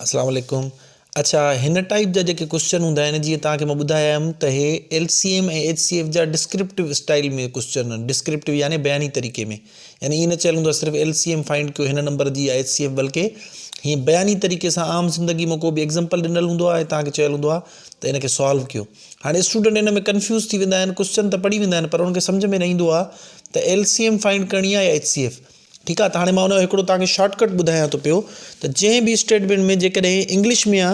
اسلام عليڪم اڇا هن ٽائيپ جا جيڪي ڪوشچن هوندا آهن جيئن توهان کي مان ٻڌايا هيم ته هي L C M ۽ H C F جا ڊسڪرپٽو اسٽائل ۾ ڪوشچن آهن ڊسڪرپٽو يعني بياني طريقي ۾ يعني ائين نه چيل هوندو آهي صرف ايل سي ايم فائنڊ ڪيو هن نمبر جي يا ايڇ سي ايف بلڪه هيئن بياني طريقي سان عام زندگي مان ڪو به ايگزامپل ڏنل هوندو آهي توهان کي چيل هوندو آهي ته ان کي سالو ڪيو هاڻي اسٽوڊنٽ ان ۾ ڪنفيوز ٿي ويندا آهن ڪوشچن ته پڙهي ويندا آهن پر انهن کي سمجهه ۾ نه ايندو آهي ته ايل سي ايم فائنڊ ڪرڻي آهي يا ايڇ سي ايف ٺيڪ آ ته هاڻي مان ان جو هڪڙو توهان کي شارٽ ڪٽ ٻڌايان ٿو پيو ته جنهن به اسٽيٽمينٽ ۾ جيڪڏهن انگلش ۾ آ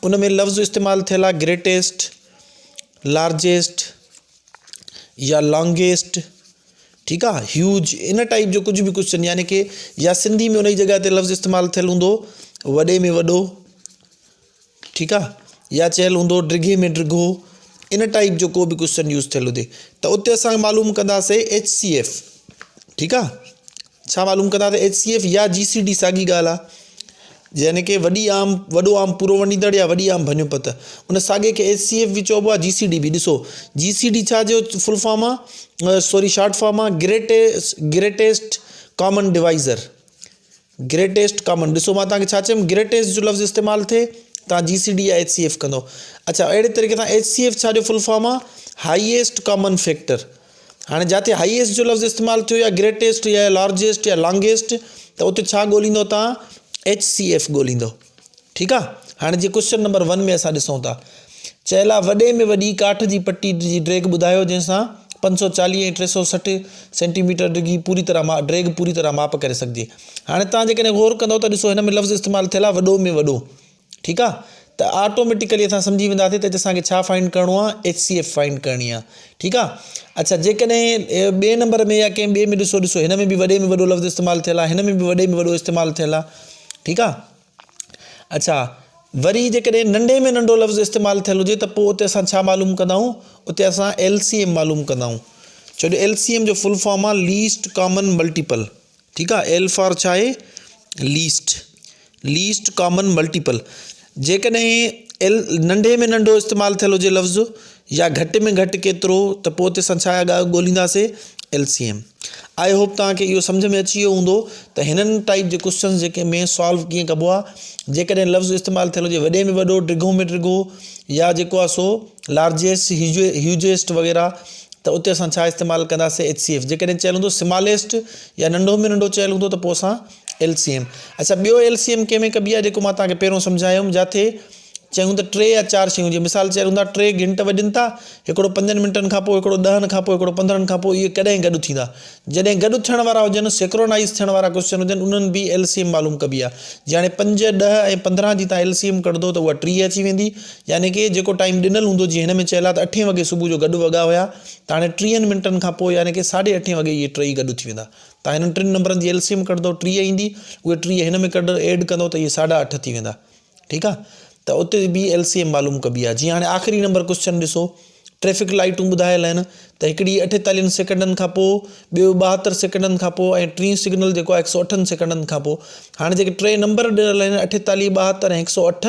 ان ۾ لفظ استعمال ٿيل آ گريٽيسٽ لارجيسٽ يا لانگيسٽ ٺيڪ آ هيوج ان ٽائپ جو ڪجهه به ڪوشچن يعني ڪي يا سنڌي ۾ ان جي جڳهه تي لفظ استعمال ٿيل هوندو وڏي ۾ وڏو ٺيڪ آ يا چيل هوندو ڊگهي ۾ ڊگهو ان ٽائيپ جو ڪو به ڪوشچن يوز ٿيل هجي ته اتي اسان معلوم ڪنداسي ايڇ سي ايف ٺيڪ آ ڇا معلوم ڪنداسي ايڇ سي ايف يا جي سي ڊي ساڳي ڳالهه آ يعني ڪي وڏي عام وڏو عام پورو ونڊيندڙ يا وڏي عام ڀڃو پت ان ساڳي کي ايڇ سي ايف به چئبو آ جي سي ڊي به ڏسو جي سي ڊي ڇا جو فل فارم آ سوري شارٽ فارم آ greatest greatest common divisor greatest common ڏسو مان توهان کي ڇا چيم گريٽيسٽ جو لفظ استعمال ٿئي توهان جي سي ڊي يا ايڇ سي ايف ڪندو اڇا اهڙي طريقي سان ايڇ سي ايف ڇا جو فل فارم آ هائيسٽ ڪامن فيڪٽر هاڻي جاتي هائيسٽ جو لفظ استعمال ٿيو يا گريٽيسٽ يا لارجيسٽ يا لانگيسٽ ته اتي ڇا ڳوليندو توهان ايڇ سي ايف ڳوليندو ٺيڪ آ هاڻي جي ڪوشچن نمبر ون ۾ اسان ڏسون ٿا چيل آ وڏي ۾ وڏي ڪاٺ جي پٽي جي ڊريگهه ٻڌايو جنهن سان 540 ۽ 360 سينٽي ميٽر ڊگهي پوري طرح ما ڊريگهه پوري طرح ماپ ڪري سگهجي هاڻي توهان جيڪڏهن غور ڪندو ته ڏسو هن ۾ لفظ استعمال ٿيل آ وڏو ۾ وڏو ٺيڪ آ ته آٽوميٽيڪلي اسان سمجهي وينداسين ته اسان کي ڇا فائنڊ ڪرڻو آ ايڇ سي ايف فائنڊ ڪرڻي آ ٺيڪ آ اڇا جيڪڏهن ٻئي نمبر ۾ يا ڪنهن ٻئي ۾ ڏسو ڏسو هن ۾ به وڏي ۾ وڏو لفظ استعمال ٿيل آ هن ۾ به وڏي ۾ وڏو استعمال ٿيل آ ٺيڪ آ اڇا وري جيڪڏهن ننڍي ۾ ننڍو لفظ استعمال ٿيل هجي ته پوء اتي اسان ڇا معلوم ڪندا آهيون اتي اسان ايل سي ايم معلوم ڪندا آهيون ڇو جو ايل سي ايم جو فل فارم آهي ليسٽ ڪامن ملٽيپل ٺيڪ آهي ايل فار ڇا آهي ليسٽ ليسٽ ڪامن ملٽيپل جيڪڏهن ايل ننڍي ۾ ننڍو استعمال ٿيل هجي لفظ يا گهٽ ۾ گهٽ ڪيترو ته پوء اتي اسان ڇا ڳولينداسي L C M I hope توهان کي اهو سمجهه ۾ اچي ويو هوندو ته هنن ٽائيپ جي ڪوشچنس جيڪي ۾ سالو ڪيئن ڪبو آهي جيڪڏهن لفظ استعمال ٿيل هجي وڏي ۾ وڏو ڊگهو ۾ ڊگهو يا جيڪو آهي سو لارجيسٽ هيوجيسٽ وغيره ته اتي اسان ڇا استعمال ڪنداسي ايڇ سي ايف جيڪڏهن چيل هوندو سماليسٽ يا ننڍو ۾ ننڍو چيل هوندو ته پوء اسان ايل سي ايم اڇا ٻيو ايل سي ايم ڪنهن ۾ ڪبي آهي جيڪو مان توهان کي پهريون سمجهايو هيم جاٿي چيون ته ٽي يا چار شيون جيئن مثال چيل هوندا ٽي گهنٽ وڄن ٿا هڪڙو پنجن منٽن کان پوء هڪڙو ڏهن کان پوء هڪڙو پندرهن کان پوء اهي ڪڏهن گڏ ٿيندا جڏهن گڏ ٿيڻ وارا هجن سيڪرونائيز ٿيڻ وارا ڪوشچن هجن انهن به ايل سي ايم معلوم ڪبي آهي جيئن هاڻي پنج ڏهه ۽ 15 جي تان ايل سي ايم ڪڍندو ته اها 30 اچي ويندي يعني ڪي جيڪو ٽائيم ڏنل هوندو جيئن هن ۾ چيل آهي ته اٺين وڳي صبح جو گڏ وڳا هيا ته هاڻي ٽيهن منٽن کان پوء يعني ڪي ساڍي اٺين وڳي اهي ٽئي گڏ ٿي ويندا تان هنن ٽن نمبرن جي ايل سي ايم ڪڍندو 30 ايندي اهي 30 هن ۾ ڪڍ ايڊ ڪندو ته اهي ساڍا اٺ ٿي ويندا ٺيڪ آ ته اتي به ايل سي ايم معلوم ڪبي آ جيئن هاڻي آخري نمبر ڪوشچن ڏسو ٽريفڪ لائيٽون ٻڌايل آهن ته هڪڙي اٺيتاليهن سيڪنڊن کان پوء ٻيو ٻاهتر سيڪنڊن کان پوء ۽ ٽين سگنل جيڪو آهي هڪ سو اٺن سيڪنڊن کان پوء هاڻي جيڪي ٽي نمبر ڏنل آهن اٺيتاليهه ٻاهتر ۽ هڪ سو اٺ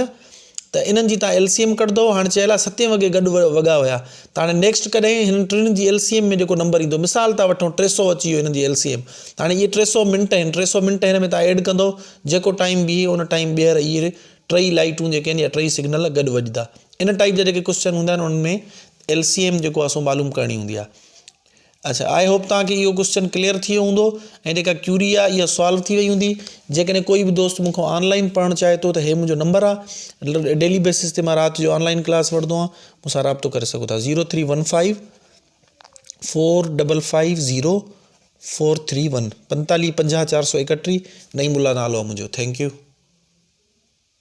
ته انهن جي تان ايل سي ايم ڪڍندو هاڻي چيل آهي ستين وڳي گڏ وڳا هيا ته هاڻي نيڪسٽ ڪڏهن هنن ٽن جي ايل سي ايم ۾ جيڪو نمبر ايندو مثال ٿا وٺون ٽي سو اچي ويو هنن جي ايل سي ايم ته هاڻي اهي ٽي سو منٽ آهن ٽي سو منٽ هن ۾ تان ايڊ ڪندو جيڪو ٽائيم بيهي ان ٽائيم ٻيهر اهي ٽئي لائيٽون جيڪي آهن يا ٽئي سگنل گڏ وڄندا. ان ٽائيپ جا جيڪي ڪوسچن هوندا آهن انهن ۾ ايل سي ايم جيڪو آهي سو معلوم ڪرڻي هوندي آهي. اڇا I hope توهان کي اهو ڪوسچن ڪليئر ٿي ويو هوندو ۽ جيڪا ڪيوري آهي اها سالو ٿي وئي هوندي. جيڪڏهن ڪوئي به دوست مون کان آن لائين پڙهڻ چاهي ٿو ته هي منهنجو نمبر آهي ڊيلي بيسس تي مان رات جو آن لائين ڪلاس وٺندو آهيان مون سان رابطو ڪري سگهو ٿا zero three one five four double five zero four three one پنتاليهه پنجاهه چار سو ايڪٽيهه نعيم الله نالو آهي منهنجو thank you.